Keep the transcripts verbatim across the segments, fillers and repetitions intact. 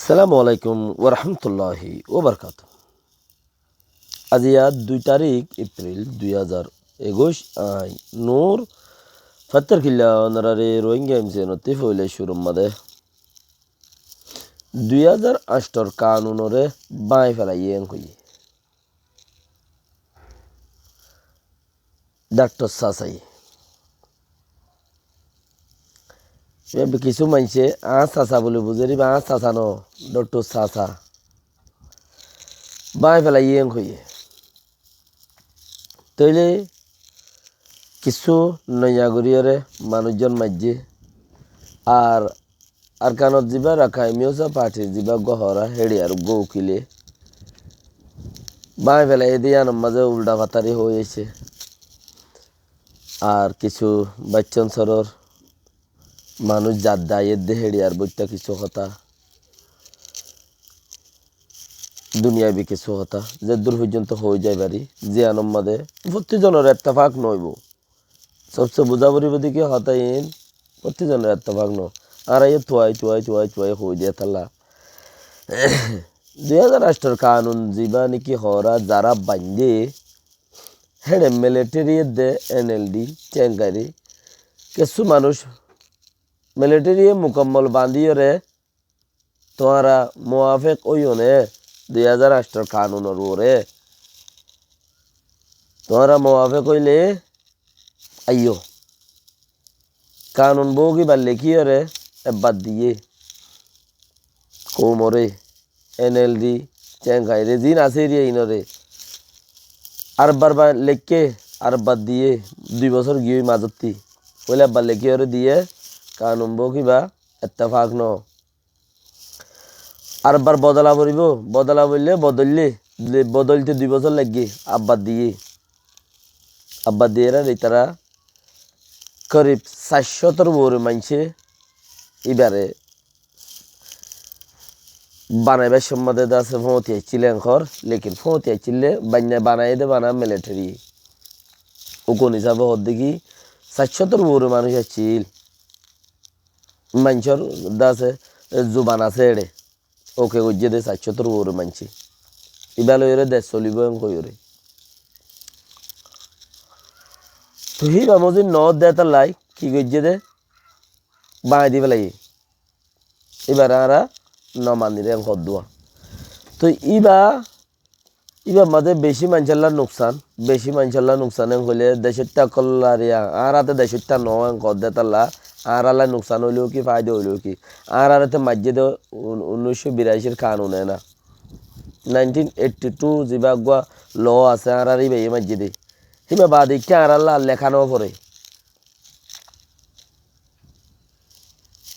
Assalamu alaikum warahmatulláhi wabarakátuhu. Aijja dui tarík Epril dui házar ekuic, añí Nur Fattar Killa onoráre Rohingya M C N ottú foila cúrur mazé dui házar añcthor kanunore báñgi felaiyé en hoiyé Daktor Sasaye. Kissú maincé añár sasa buli buzér, íba añár sasa no, Daktor Sasa. Báñgi felaiyé en hoiyé. Tóile kissú noiya goríyore manúic zon maijjé. Ar Arkanot zibá Rakhine Myosa partir zibá uggúa hoóra héçe ar uggúa ukile báñgi felaiyé dé yíanor mazé uldha fatari hoói aicé. Ar kissú baiccón sorór manúic zadde aiyér dé héçe ar boitta kissú hotá, duniyabi kissú hotá, zeddúr foijjonto hoói zai fari, ziyánor mazé fottí zonor ettefak noóibo. Sobse buzá foribó dé ki hotá iín fottí zonor ettefak noó. Añára yó tuwai, tuwai, tuwai, tuwai hoói dé tálla. Dui házar añcthor kanun zibá niki hoóra zará baindé, héçe militeri edde N L D, Cengkairi, kissú manúic militeri ye mukammol bañdíyore tuáñra muwafek óiyo né dui házar añcthor kanunor uore? Tuáñra muwafek óile aiyó. Kanun boóu kiba lekíyore ebbar diyé. Koumore, N L D, Cengkaire, ziín asé eriya iínoré. Ar ebbar ba-, lekké, ar ebbar diyé, dui bosór giyói mazottí. Óile ebbar lekíyore diyé, kanun boóu kiba ettefak noó. Ar ebbar bodola foribó, bodola foille, bodoille, le-, bodoilte dui bosór laiggé, abbar diyé. Abbar diyére ítara korib sair cótor uore maincé íbare banaibar cómot de asé fóñti aiccíl enkor, lekin fóñti aiccíl de, bainna banaiyé de bana militeri. Ukon hisabe hoódde ki, sair cótor uore manúic aiccíl. Maincór de asé, e, zuban asé eçé. Oke goijjé de sair cótor uore maincé. Íba loiyóre dec solibó en hoiyóre. Toi híba mozin noó de tállai ki goijjé de? Báñgi di felaiyé. Íbare añára no manir en hoddúa. Toi íba Íbar mazé bicí maincólla nuksan, bicí maincólla nuksan en hoilé decóitta ókkolólla ar añára te decóitta noó en hoódde tálla, añárálla nuksan óileyo ki, faida óileyo ki? Añáráre te maijjé de un-, unnúiccó biracír kanune na. Nineteen eighty two zibá eggúa law asé, añáráre íbayé maijjé de. Híba baade ikká añárálla leká noforé.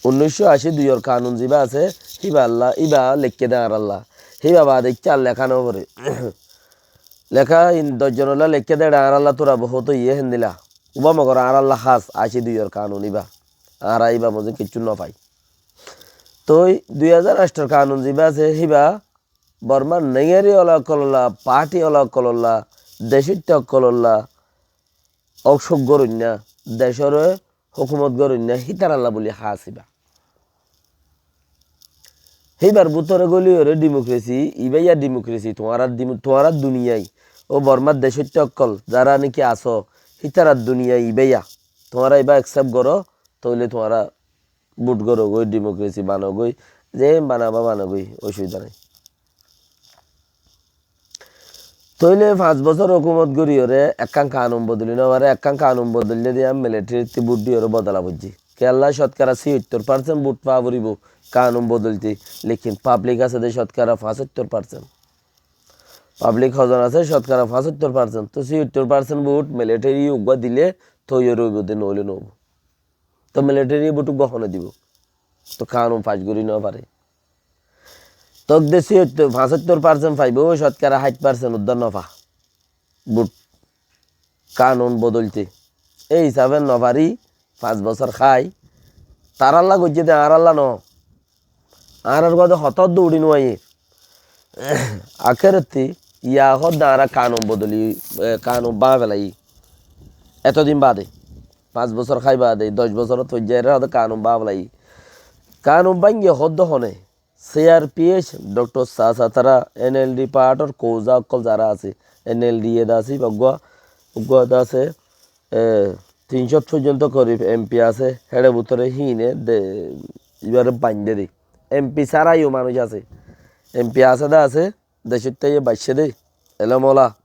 Unnúiccó ací duiyor kanun zibá asé, híba alla, íba leikké de añárálla. Híba baade ikká leká noforé. Leká in doc zonolla leikké de eçé añárálla tura bohút óiye héndilla. Ubá mogor añárálla hás ací duiyor kanun íba. Añára íba mozin kiccú nofai. Toi dui házar añcthor kanun zibá asé, híba Bormar neiyari ola ókkolólla, parti ola ókkolólla, decóitta ókkolólla, ók cók goróinna, decóre hókumot goróinna, hítaralla buli hás íba. Híbar bútore góliyoré dimokrasi, ibáya dimokrasi, tuáñrar dimu-, tuáñrar duniyai, ó Bormar decóitta ókkol, zará niki asó, hítarar duniyai ibáya. Tuáñra ibá eksep goró, tóile tuáñra bút goró goi, dimokrasi bano goi, ze banaba bano goi, osubida nai. Tóile fañs bosór hókumot goríyoré ekkán kanun bodoli nofaré, ekkán kanun bodolile de yían militarittú bút diyoré bodola foijjé. Kiyólla cótkara siyóttor parsent bút faa foribó kanun bodolite, lekin pablik asé de cótkara fañsóttor parsent. Pablik hozon asé cótkara fañsóttor parsent. Tó siyóttor parsent bút militari uggúa dile toiyar óibo de, noóile noóibo. Tó militari bút uggúa hone dibo? Tó kanun fas gorí nofaré. Tó de siyóttor, fañsóttor parsent faibo, cótkara háit parsent uddá nofa. Bút kanun bodolite. Ei hisabe nofari, fañs bosór hái. Tarálla goijjé de, añárálla noó. Añárar uggúa de hotá uddá uçí nuaiyé. Akérottí ya hoódde añára kanun bodoli, e, kanun báñgi felaiyí. Etodin baade, fañs bosór hái baade, doc bosórot foijjá eré hoódde kanun báñgi felaiyí. Kanun báñgiye hoódde hone? C R P H, Doktor Sasa tara, N L D party r kouza ókkol zara asé, N L D A de asé, ibá uggúa, uggúa de asé, e, tin cót foijjonto korib M P asé, héçe bútore híine de, ibáre baindé de. M P sára yó manúic asé. M P asé de asé, decóitta ye baiccé de, elemola.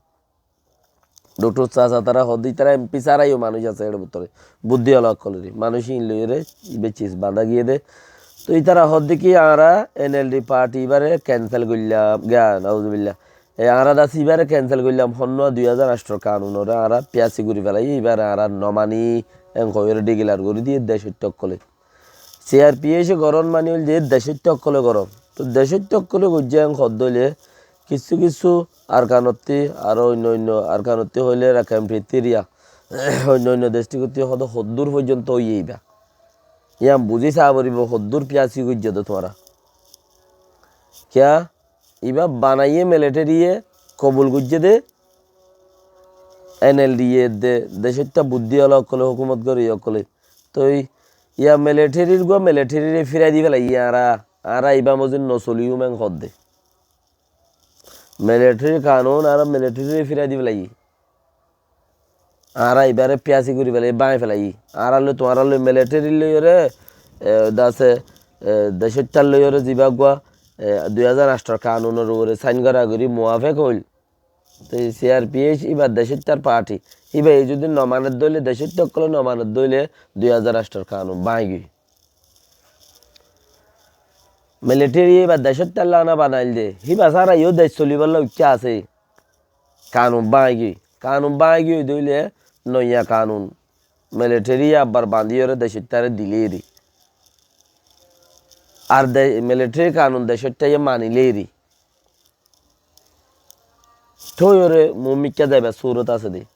Doktor Sasa tara hoódde ítara M P sára yó manúic asé ér bútore. Buddí ola ókkolóre. Manúic íin loiyóre, ibá cis bañdá giyé dé. Toi ítara hoódde ki añára N L D party ibáre cancel goillám. Gá, nauzubillah. E añára dasi ibáre cancel goillám. Honnúa dui házar añctho kanunore añára piyasi gori felaiyí, ibáre añára no mani, en hoiyóre declare gori diyé decóitta ókkolé. C R P H e goron mani óilde decóitta ókkole goron. To decóitta ókkole goijjé en hoddé óile kissú kissú Arkanottí aró oinno oinno Arkanottí hoile Rakhine Pretoria, oinno oinno destríkottí hoddé hoddúr foijjonto óiye ibá. Yián buzí saá foribó hoddúr piyasi goijjé dé tuáñra. Kiyá? Ibá banaiyé military ye kobul goijjé dé N L D A de, decóitta buddí ola ókkole hókumot goré ókkole. Toi yá militaryr gua militaryre firai di felaiyé añára, añára ibá mozin no soliyum en hoddé. Militaryr kanun añára militaryre firai di felaiyé. Añára ibáre piyasi gori felaiyé, báñgi felaiyé. Añára loi tuáñra loi military loiyóre, e, dase, e, decóittar loiyóre zibá gua, e, dui házar añctho kanunor uore sain gora gori muafek óil. Te C R P H ibá decóittar party. Ibá e zodi no maneddé óile, decóitta ókkole no maneddé óile, dui házar añctho kanun báñgi giyói. Military ibá decóittar lana banail dé. Ibá sára yó dec solibálla uicca asé. Kanun báñgi giyói. Kanun báñgi giyói dé óile noiya kanun military abbar bañdíyore decóittare dilé eri. Ar de, military kanun decóittaye manilé eri. Tóiyore muúmikká zaibar surot asé dé.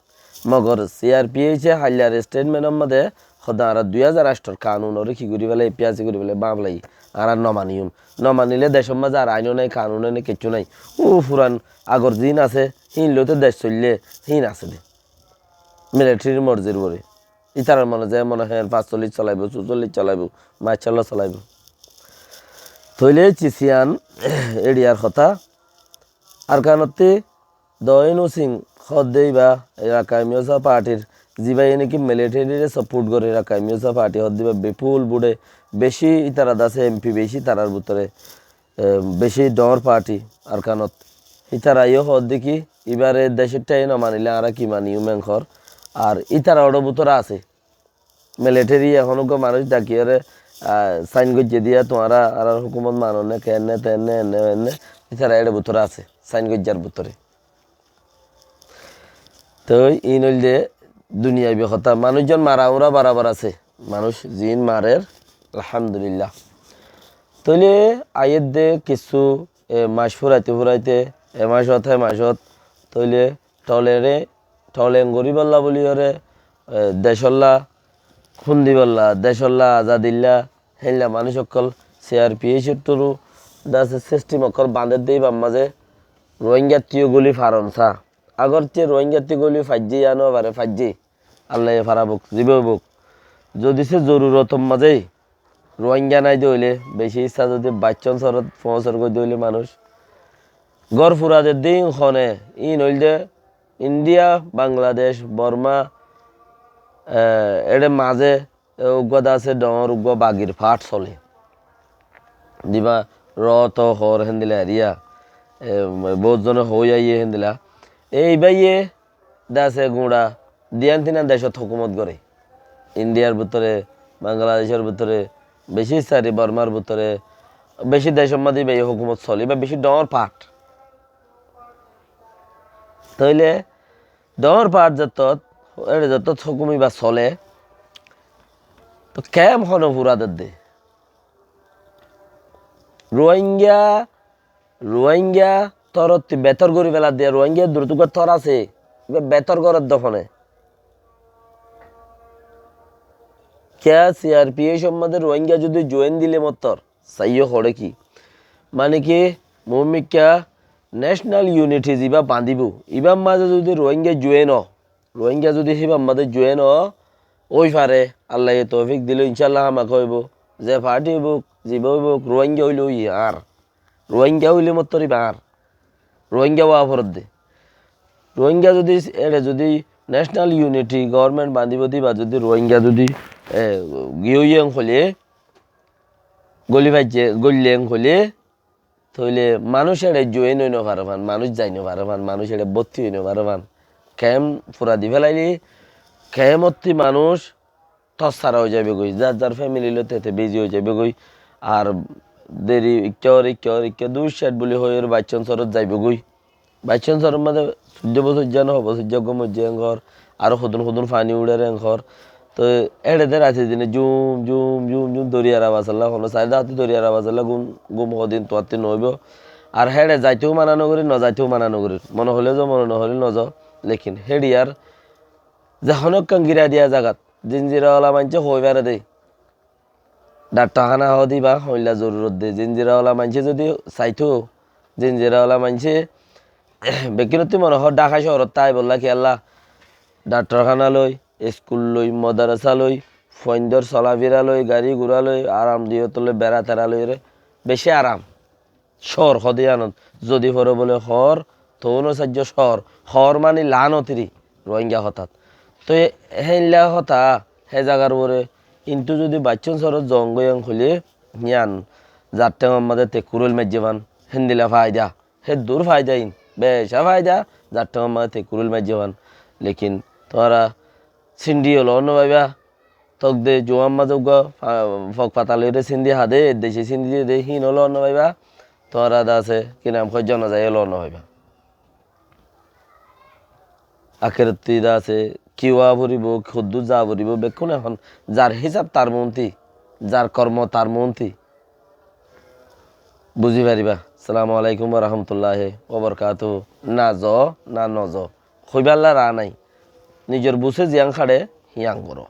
Mogor C R P H e haillar statement or mazé hoddé añára dui házar añcthor kanunore ki gorí félai, piyasi gorí félai, báñgi félai. Añára no maniyum. No manilé decor mazé ar aino nai, kanun nai, kessú nai. Ó furan agor ziín asé, híin loite dec soillé, híin asé dé. Militaryr morzir uore. Ítarar mone ze mone hoó, fañssollic solaibo, susollic solaibo, marcallo solaibo. Tóile cis yián eriyar hotá. Arkanottí Doinu Sing hoódde ibá Rakhine Youth Partyr, zibáye niki militaryre support goré, Rakhine Youth Party hoódde ibá biful búçe beci, ítara dase M P beci tarar bútore, e, beci dhoóñr party Arkanot. Ítara yó hoódde ki, ibáre decóittaye no manilé añára ki maniyum en hoór. Ar ítara oçó bútore asé. Military ehón uggwá manúic dhakiyóre, ah, sign goijjé diya, tuáñra añárar hókumot mano né, keénne, teénne, enne, enne, ítara éçe bútore asé, sign goijjar bútore. Toi iín óilde duniyaibi hotá, manúic zon mara uñra barabar asé, manúic ziín marer, alhamdulillah. Tóile aiyédde kissú, e, mac furaite furaite, e macót, he macót, tóile tholere, tholeng goríbolla buliyóre, e, decólla, húndibólla, decólla, azadilla, héinla manúic ókkol C R P H or through dase system ókkol bañdedde ibár mazé Rohingyattíyo goli faron sa. Agorcé Rohingyattíyo goli faijjé ya no fare, faijjé. Allaye fara bouk, zibá bouk. Zodi se zorurotor mazé Rohingya nai de óile, beci issá zodi baiccón sorot foóñsor goi de óile manúic. Gór fura dedde íin hone, íin óilde India, Bangladec, Borma, e, éçe mazé, e, uggwá de asé dhoóñr uggwá bagir fáth sole. Zibá ro to hoór héndilla eriya, e, bout zone hoói aiyé héndilla. Ei báiye de asé guñça diyan tinan decót hókumot goré. Indiyar bútore, Bangladecor bútore, beci sári Bormar bútore, beci decor mazé ibáye hókumot sole, ibá beci dhoóñr part. Tóile dhoóñr part zettót, éçe zettót hókum ibá sole, to kemp hone fura dedde. Rohingya Rohingya torottí betor gorí feladde, Rohingya durot uggwá tor asé, ibá betor goredde hone. Kiyá C R P H or mazé Rohingya zodi join dile mottor, saiyó hoçé ki? Mane ki, muúmikká national unity zibá bañdibou, ibár mazé zodi Rohingya join ó, Rohingya zodi híbar mazé join ó, ói fare, Allaye toufik dile incállah hámaka óibo. Ze party óibok, zibá óibok, Rohingya óile óiye añár. Ruáinga óile mottor ibá añár. Ruáinga ówa foredde. Ruáinga zodi, eçe zodi national unity government bañdibóu de ibá zodi Ruáinga zodi, e, giyói en hoilé, goli faijje, goille en hoilé, tóile manúic eçe join ói nofaré fán, manúic zai nofaré fán, manúic eçe bótti ói nofaré fán. Kemp fura di félaile, kempottí manúic tossara ói zaibogói, zar zar femili lói tete bezi ói zaibogói. Ar deri ikká ór, ikká ór, ikká dui cét buli hoiyóre Baiccón sórot zaibogói. Baiccón sórot mazé soiddó bosóijja no, bosóijja gom óijje en hoór, aró hodún hodún faní uçér en hoór. Toi éçe de rati dine jum jum jum jum doriyar abas olla, hono sair daháttu doriyar abas olla, gum, gum hodin tuáñtti no óibo. Ar héçe zaitou mana no gorir, no zaitou mana no gorir. Mone hoilé zo, mone no hoilé no zo. Lekin héçiyar ze hono ekkán gira diya zagat, zinzira ola maincé hoi fare de. Dhaktorhána hoó de ibá hoilla zorurot de. Zinzira ola maincé zodi saitóu, zinzira ola maincé bekkúnottú mone hoó Dhaka cóorottú aibolla kiyólla, dhaktorhána loi, iskul loi, modarasa loi, fuaindór solafira loi, gari gura loi, aram diyot loi, bera tera loiyóre, beci aram. Cóor hoó de yíanot zodi fore bóle hoór, toóu no saijjó cóor. Hoór mani laánot iri Ruáinga hotát. Toi héinla hotá, hé zagar uore, kintu zodi Baiccón sórot zoóngoi en hoilé, yían zar théngor mazé tekkur óil maijjé fán, héndila faida. Héddur faida iín, beca faida, zar théngor mazé tekkur óil maijjé fán. Lekin tuáñra sindhi yó loór no faiba, tók de juwán mazé uggúa fa-, fok fata loiyóre sindhi há de, eddece sindhi diyé de, híin ó loór no faiba. Tuáñra de asé, ki nam hoó, zonaza yó loór no faiba. Akerottí de asé, ki ówa foribóu, hoddúr za foribóu, bekkún ehón zar hísab tar muúnti, zar kormo tar muúnti. Buzí faribá. Assalamu alaikum wa rahmatulláhi wa barakatuhu. Na zo, na no zo. Hoibálla raa nái. Nizor busé ziyán haçe, híyan goró.